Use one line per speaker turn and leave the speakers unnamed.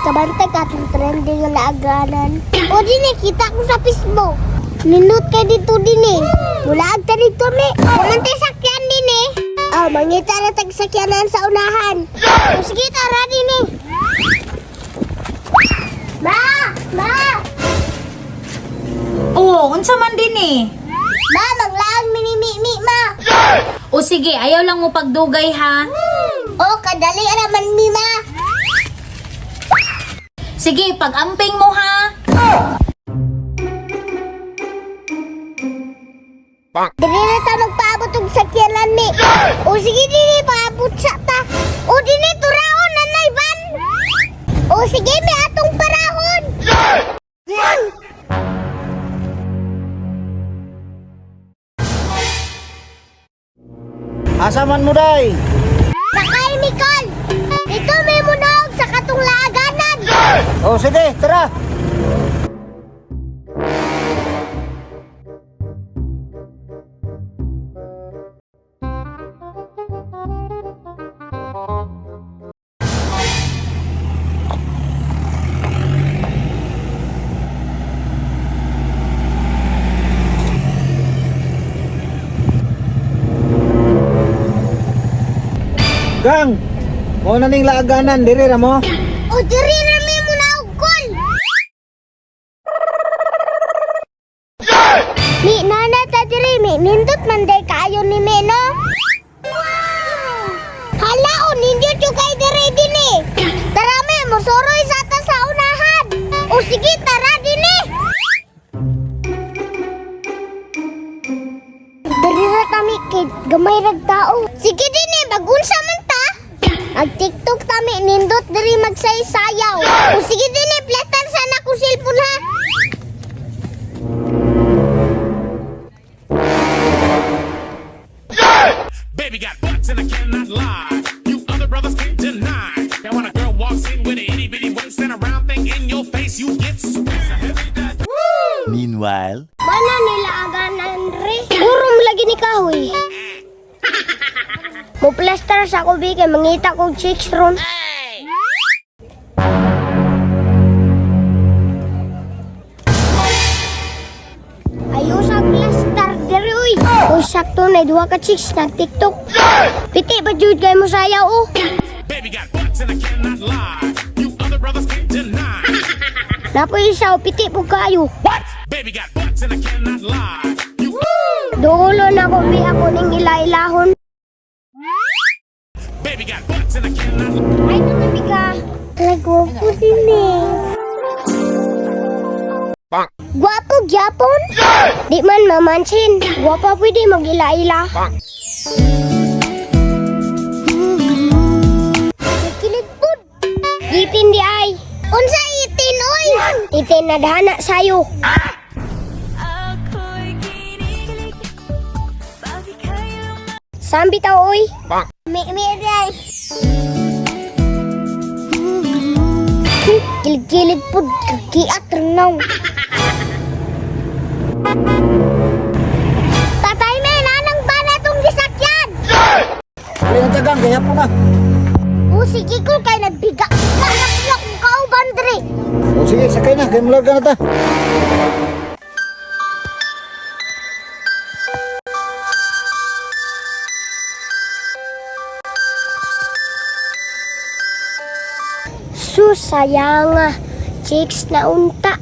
Kabantay ka atong trending nga laaganan. O dini, kita ko sa Facebook. Nindot kay dito dini. Mulaag ta dito mi. Kumantay sakyan dini. Ah, mangita na tag sakyanan sa unahan. O sige, tara dini. Ma! Ma!
Oh, unsa man din eh?
Ma, maglaag mi ni Mi, ma.
O sige, ayaw lang mo pagdugay ha.
O, kadali raman mi, ma.
Sige, pag-amping mo ha.
Dili na ta magpaabot og sakyanan mi. O sige dili paabot sa ta. O dili turaon nanay van. O sige mi atong parahon.
Asa man mo day?
Sakay mi kol. Dito mi munaog sa katong laaganan.
O sige, tara. Gang, mo na ning laaganan diri ra mo.
O diri ra mi munaog kol. Mi nana ta diri mi nindot man day kaayo ni mi no. Hala o nindot yung kay diri dini. Tara mi mosoroy sa ta sa unahan. O sige tara dini. Diri ra ta mi kay gamay rag tao. Sige dini magunsa man ta. Ag TikTok ta mi nindot diri magsaysayaw. O sige dini plastar sana ko cellphone ha.
Baby got butts and I cannot lie. You other brothers can't deny. Now when a girl walks in with an itty bitty waist and a round thing in your face, you get space.
Meanwhile,
Mana nila aganan re. Urom lagi ni kahoy. Mo plaster sa ako bi kay mangita kog chicks ron. Ayo sa plaster diri uy. Uy sakto na duha ka chicks nag TikTok. Piti ba jud kay mo sayaw oh.
Baby got butts and I cannot lie. You other brothers can't deny.
Napoy isa oh, piti pud kayo.
What? Baby got butts and I cannot lie. You
Dulo na ko bi ako ning ila-ilahon.
baby got butts and I cannot
Ay, tumabi ka. Nagwapo din eh. Gwapo gyapon? Di man mamansin. Gwapa pwede mag-ila-ila. Kikilig pud. Itin di ay. Unsa itin oy? Itin na dahana sayo. Sambi tao oy. Mi mi di ay. Kilig-kilig pud kakiat rinaw. Tatay men, anang ba na itong gisakyan?
Dili na ta gang, kaya po na.
O sige ko kay nagbiga-biga na pula kung kauban dre.
O sige, sakay na, kay mularga na ta.
Sus, sayang ah. Chicks na unta.